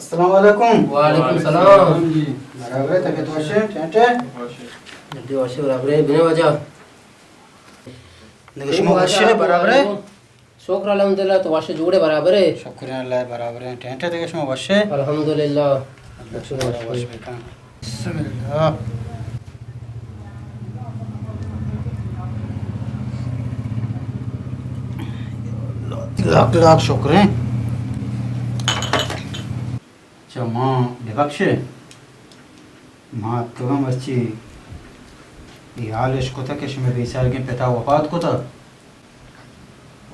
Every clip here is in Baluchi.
السلام علیکم۔ وعلیکم السلام۔ برابر ئے، طبیعت وش ئے؟ ٹھیک ئے؟ جلدی وش ئے، برابر ئے، بنے واجہ۔ دگہ شما وش ئے، برابر ئے؟ شکر الحمدللہ، تو وش جوڑ ئے، برابر ئے؟ شکر اللہ، برابر ئے۔ ٹھیک ئے، دگہ شما وش ئے؟ الحمدللہ۔ اللہ شما وش بکن۔ بسم اللہ۔ لاکھ لاکھ شکر ایں۔ چہ ما ببخش ئے، ما اتکگاں مرچی اے حال اش کتہ کہ شمئے بیچارگیں پتا وفات کتہ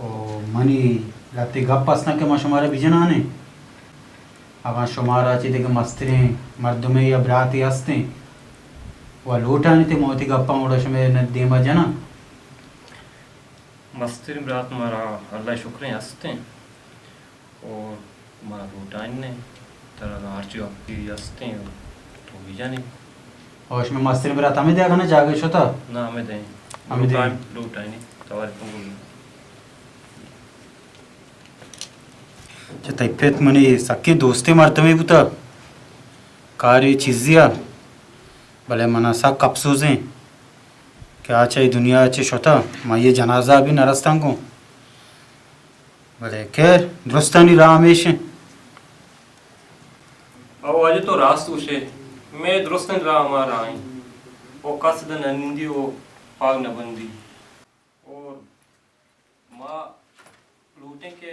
و منی لہتے گپ استاں کہ ما شمارا بجنانیں۔ اگاں شمارا چہ دگہ مستریں مردمے یا براتے ہستیں و لوٹانی تے ما وتی گپاں گڑا شمئے دیما جناں۔ مستریں برات مارا اللہ شکریں ہستیں۔ او ما لوٹائین نے، ترا ہرچی گپی ہستیں تو بجنے۔ او شمئے مستریں برات ہمے دیا کنا جاگہ شتا؟ نہ، ہمے دیں۔ ہمے دیں۔ لوٹائین، لوٹائین، تواری کن گل۔ چہ تئی پت منی سکیں دوستیں مردمے بوتا، کارے چیزے ء، بلے منا سک اپسوزیں کہ آ چہ اے دنیا ء چہ شتا، من آئی ء جنازہ ء بھی نہ رستاں گوں۔ بلے خیر، درستانی راہ ہمیش انت۔ او واجہ تو راست گوشے، مئے درستانی راہ ہما راہ انت۔ او کس داں نہ نندی او پاگ نہ بندی۔ اور ما لوٹیں کہ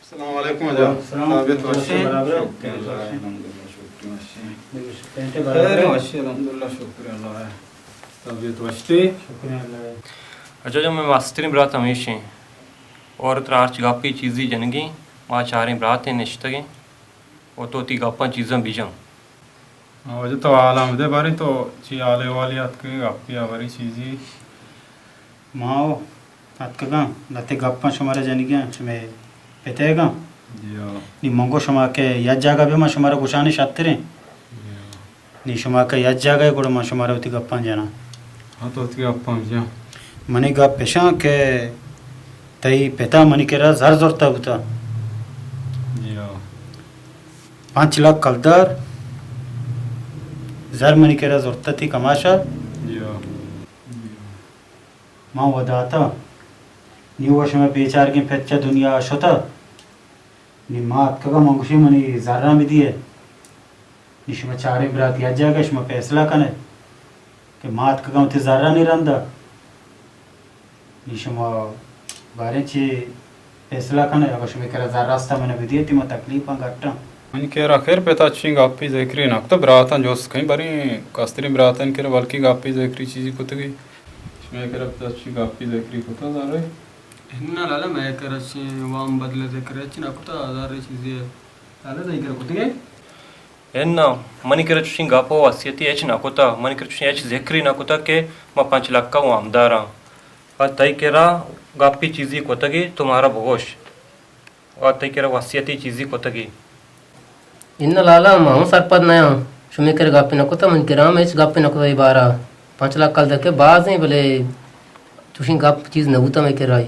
السلام علیکم واجہ۔ السلام۔ طبیعت وش ئے؟ برابر ئے؟ شکر اللہ، الحمدللہ، شکر وش ئے۔ پینٹ برابر خیر ئے؟ وش ئے، الحمدللہ، شکر اللہ۔ طبیعت وش ئے؟ شکر اللہ۔ اچھا، جو مئے مستریں برات ہمیش ایں۔ اور ترا ہرچ گپی چیزی جنگی، ما چاریں برات ایں نشتگیں۔ و تو وتی گپاں چیزاں بجن۔ ہاں، واجہ تو حالاں بدے باریں، تو چی حال احوالی اتکگے، گپی ہبری چیزی؟ ما و اتکگاں، لہتے گپاں شمارا جنگیاں، شمئے پتئیگاں۔ جی ہاں۔ نی من گو شما کہ یک جاگہ بے، ما شمارا گوشانی شتریں۔ جی ہاں۔ نی شما کہ یک جاگہ گڑا ما شمارا وتی گپاں جناں۔ ہاں، تو وتی گپاں بجن۔ منی گپ اشاں کہ تئی پتا منی کرا زر زرتا بوتا۔ جی ہاں۔ پنچ لاکھ کلدار زر منی کرا زرتہ تئی کماشا۔ جی ہاں۔ من و داتا۔ نی و شمئے بیچارگیں پت چہ دنیا شتہ۔ نی ما اتکگاں، من گوشی منی زراں بدیئے۔ نی شما چاریں برات یک جاگہ، شما پیسلہ کنے کہ ما اتکگاں وتی زرانی رندا۔ نی شما باریں چی پیسلہ کنے، اگاں شمئے کرا زر راستا من بدیئے، تی ما تکلیفاں گٹاں۔ منی کرا خیر پتا چشیں گپی ذکری نہ کتہ، براتاں جست کئیں، باریں کستریں براتانی کرا بلکیں گپی ذکری چیزی کتگی۔ شمئے کرا پتا چشیں گپی ذکری کتہ زرے؟ اناں لالا، مئے کرا چشیں وام بدل ذکر ہچ نہ کتہ، زرے چیزی لالا تئی کرا کتگے؟ اناں، منی کرا چشیں گپ و وصیتی ہچ نہ کتہ، منی کرا چشیں ہچ ذکری نہ کتہ کہ ما پنچ لکھ ء وامداراں۔ ء تئی کرا گپی چیزی کتگی تو مارا بگوش۔ ء تئی کرا وصیتی چیزی کتگی؟ اناں لالا، ما ہم سرپد نیاں۔ شمے کرا گپی نہ کتہ، منی کرا ہم ہچ گپی نہ کتہ اے بارا۔ پنچ لکھ کلدار کہ بازیں، بلے چشیں گپ چیز نہ بوتہ مئے کرا۔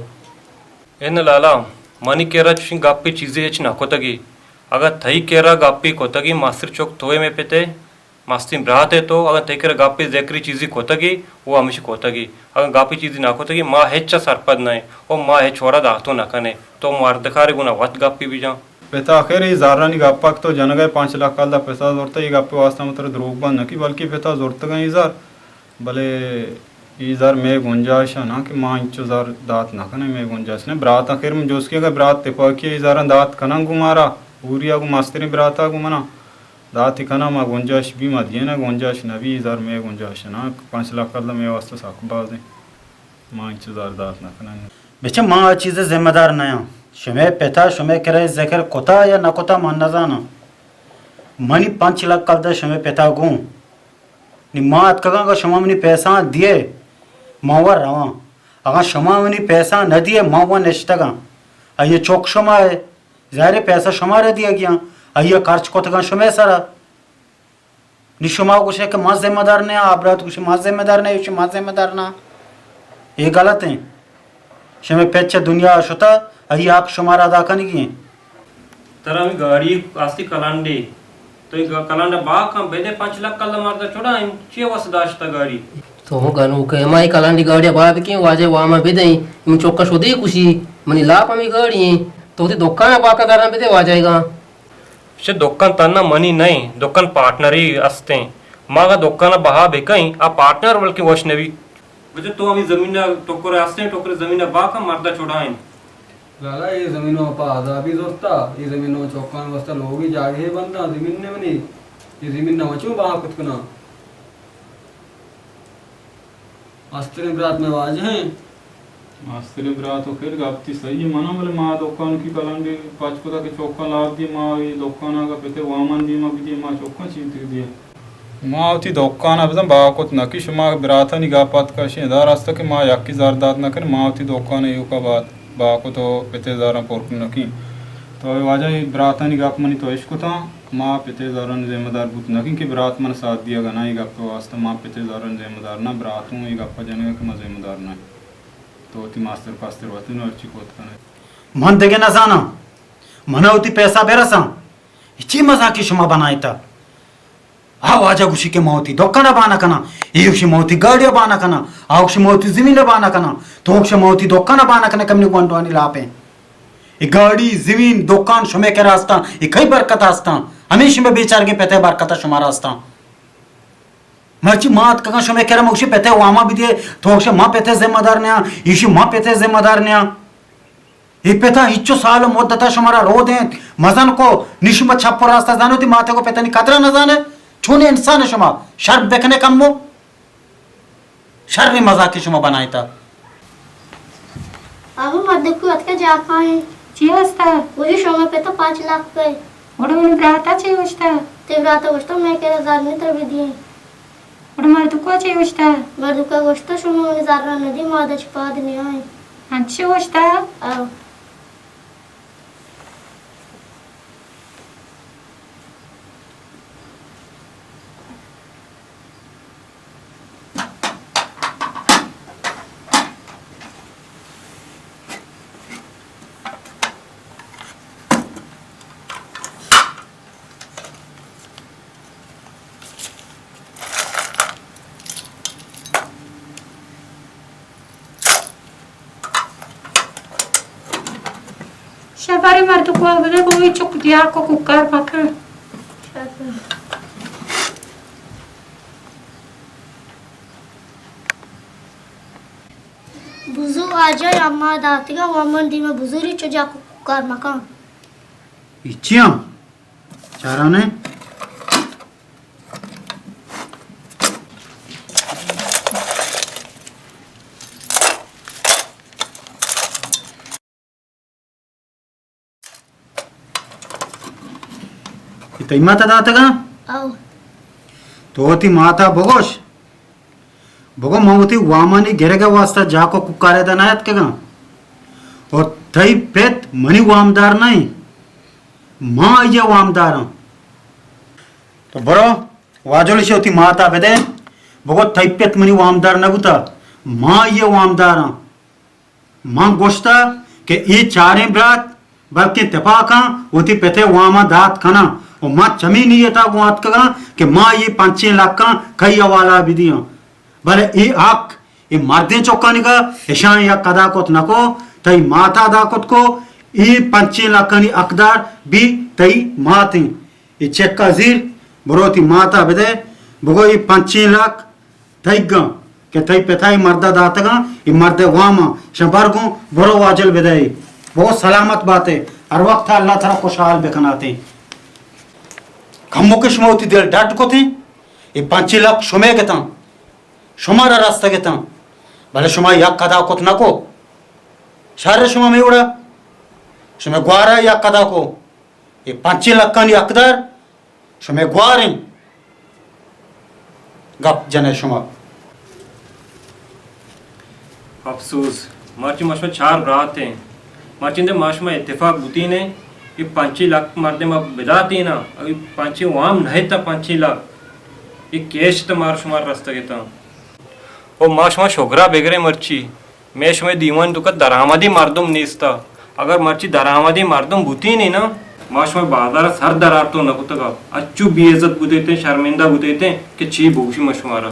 اناں لالا، منی کرا چشیں گپی چیزی ہچ نہ کتگی۔ اگاں تئی کرا گپے کتگی، مستر چک توئے مئے پتے، مستریں براتے تو، اگاں تئی کرا گپے ذکری چیزی کتگی، او ہمیش کتگی۔ اگاں گپے چیزی نہ کتگی، ما ہچ ء سرپد نہ ایں، او ما ہچ وڑا داتو نہ کنیں۔ تو مردکارے گونا وت گپے بجن۔ پتا آخر اے زرانی گپک تو جنگئے، پنچ لکھ کلدار پتا زرتہ، اے گپے واسطہ من ترا دروگ بند نہ کی، بلکیں پتا زرتگاں اے زر۔ بلے اے زر مئے گنجائش ء نہ کہ ما انچو زر دات نہ کنیں، مئے گنجائش نہ۔ براتاں خیر من جست کہ اگاں برات تپاکی ء اے زراں دات کناں گوں مارا، ہوری ء گوں مستریں برات ء گوں منا دات کناں، ما گنجائش بی ما دئیں، گنجائش نہ بی، اے زر مئے گنجائش نہ۔ پنچ لکھ کلدار مئے واسطہ سک باز انت، ما انچو زر دات نہ کنیں۔ بچہ ما آ چیز ء ذمہ دار نیاں۔ شمئے پتا شمئے کرا اے ذکر کتا یا نہ کتا من نزاناں۔ منی پنچ لکھ کلدار شمئے پتا گوں۔ نی ما اتکگاں، اگاں شما منی پیسہاں دیئے، ما وا رواں۔ اگاں شما منی پیسہاں نہ دیئے، ما وا نشتگاں۔ آئی ء چک شما ئے، ظاہر ئے پیسہ شما را دیگیاں، آئی ء خرچ کتگاں شمئے سرا۔ نی شما گوشئے کہ ما ذمہ دار نہ آں، آ برات گوشی ما ذمہ دار نہ، ایشی ما ذمہ دار نہ۔ اے غلط ایں۔ شمئے پت چہ دنیا ء شتہ، آئی ء حق شمارا ادا کنگی انت۔ ترا ہمے گاڑی ہستی کلنڈے، تو اے گا-، کلنڈ ءَ بہا کن، بدے پنچ لکھ کلّ مرد ءَ چڑا، اے چے وس داشتہ گاڑی؟ تو گنوک ئے، ما اے کلنڈی گاڑی ءَ بہا بکیں، واجہ وام ءَ بدئیں، من چک ءَ شدی کشی، منی لاپ ہمے گاڑی ایں، تو وتی دکان ءَ بہا کن، گراں بدے واجہ ءَ گاں۔ چہ دکان تہنا منی نہ ایں، دکان پارٹنری است ایں، ما اگاں دکان ءَ بہا بکئیں، آ پارٹنر بلکیں وش نہ بی۔ بچہ تو ہمے زمین ءَ ٹکر است ایں، ٹکر زمین ءَ بہا کن، مرد ءَ چڑا ایں۔ لالا، اے زمین ءَ پہ عذابی زرتا، اے زمین ءَ چکانی واسطہ لوگی جاگہے بنداں، زمین نے منی، اے زمین ءَ من چوں بہا کت کناں؟ مستریں برات مئے واجہ ایں۔ مستریں برات، و خیر گپ تئی صحیح ایں، منا بلے ما دکان کی کلنڈے پچ کتا کہ چکاں لاپ دی، ما اے دکان اگاں پتے وامان دی، ما بدی، ما چکاں چی تک دی۔ ما وتی دکان ءَ بزاں بہا کت نہ کنیں، شما براتانی گپ اتک، شما ادا رستہ کہ ما یکے زر دات نہ کنیں، ما وتی دکان ءَ ایوک ءَ بہا کت و پت ءِ زراں پر کت نہ کنیں۔ تو اے واجہ، اے براتانی گپ منی تو اشکتاں، ما پت ءِ زرانی ذمہ دار بوت نہ کنیں کہ برات من ساتھ دیگ ءَ نہ، اے گپ ءِ واستہ ما پت ءِ زرانی ذمہ دار نہ، برات اوں اے گپ ءَ جنگ ءَ کہ ما ذمہ دار نہ۔ تو وتی ماستر پاستر وت نوں ہرچی کت کن ئے۔ من دگہ نہ زاناں، من ءَ وتی پیسہ بہ رساں۔ اے چی مزاکے شما بنائینتہ؟ آ واجہ گوشی کہ ما وتی دکان ءَ بہا نہ کناں، اے گوشی ما وتی گاڑی ءَ بہا نہ کناں، آ گوشی ما وتی زمین ءَ بہا نہ کناں، تو گوشے ما وتی دکان ءَ بہا نہ کناں، کمنی گونڈوانی لاپ ایں۔ اے گاڑی، زمین، دکان شمے کرا استاں، اے کئی برکت ءَ استاں؟ ہمیشی مئے بیچارگیں پت ءِ برکت ءَ شمارا استاں۔ مرچی ما اتکگاں شمے کرا، ما گوشی پت ءِ وام ءَ بدئے، تو گوشے ما پت ءِ ذمہ دار نیاں، ایشی ما پت ءِ ذمہ دار نیاں۔ اے پت ءَ ہچو سال ءُ مدت ءَ شمارا رودینت، مزن کو، نی شما چپ ءُ راست ءَ زانو، وتی مات ءِ گوں پتانی قدر ءَ نہ زانے؟ چونیں انسان ئے شما؟ شر بکنے کمو۔ شریں مزاکے شما بنائینتہ۔ ابا، مردکو اتکہ جاکائیں۔ چی ہستہ؟ گوشی شما پت ءَ پانچ لاکھ کئے۔ گڑا منی برات ءَ چی گوشتہ؟ تئی برات ءَ گوشتہ مئے کرا زر نی ترا بدییں۔ گڑا مردکا چے گوشتہ؟ مردکا گوشتہ، شما منی زراں ندی، ما ادا چہ پاد نیائیں۔ انچو گوشتہ؟ او۔ شباری مردکو بدے، کوئی چک جاک ءُ کوکار مکن۔ بزو آجا یا ما داتگا و من دیما بزوری چو جاک ءُ کوکار مکن۔ اے چیاں؟ چارانے؟ اے تئی مات ءَ داتگاں؟ او۔ تو وتی مات ءَ بگوش، بگو من وتی وامانی گرگ ءِ واستہ جاک ءُ کوکار ءِ ادا نیاتکگاں۔ او تئی پت منی وامدار نہ ایں، ما آئی ءِ وامداراں۔ تو برو، واجل ایشی وتی مات ءَ بدے، بگو تئی پت منی وامدار نہ بوتا، ما آئی ءِ وامداراں۔ من گوشتہ کہ اے چاریں برات بلکیں تپاکاں وتی پت ءِ وام ءَ دات کناں ءُ من چمی نیت ءَ گوں اتکگاں کہ ما اے پنچیں لکاں کئی حوالہ ءَ بدیاں، بلے اے حق اے مردیں چکانیگا، اشاں یک ادا کت نکو، تئی ماتا ادا کت کو، اے پنچیں لکانی حقدار بی تئی ماتیں۔ اے چکا زیر، برو تئی ماتا بدے، بگو اے پنچیں لک تئیگاں کہ تئی پتا اے مردا داتگاں، اے مرد واماں، شاں برگوں، برو واجل بدے۔ بہت سلامت باتے، ہر وقت اللہ ترا خوشحال بکناتے۔ کمو کہ شما وتی دل ڈڈ کتیں، اے پنچیں لک شمے گتاں۔ شمارا رستگ اتاں، بلے شما یک ادا کت نہ کو۔ شر شما میوڑا، شما گوارا یک ادا کو۔ اے پنچیں لکانی حقدار شما گواریں۔ گپ جنے شما۔ افسوس، مرچی ما شما چار برات ایں۔ مرچی اندے ما شما اتفاق بوتین ایں، اے پنچیں لک مردے ما بداتین آں، اے پنچیں وام نہ تا پنچیں لک، اے کیش تا مار شما رستگ اتاں۔ او ما شما شگرا بگریں مرچی، مئے شمئے دیوان توکا درآمدی مردم نیستا۔ اگر مرچی درآمدی مردم بوتینی نا، ما شمئے بازار ءَ سر درآرت ءُ نہ کتگ ءَ، اچو بے عزت بوتیتیں، شرمندہ بوتیتیں کہ چی بگوشی ما شمارا۔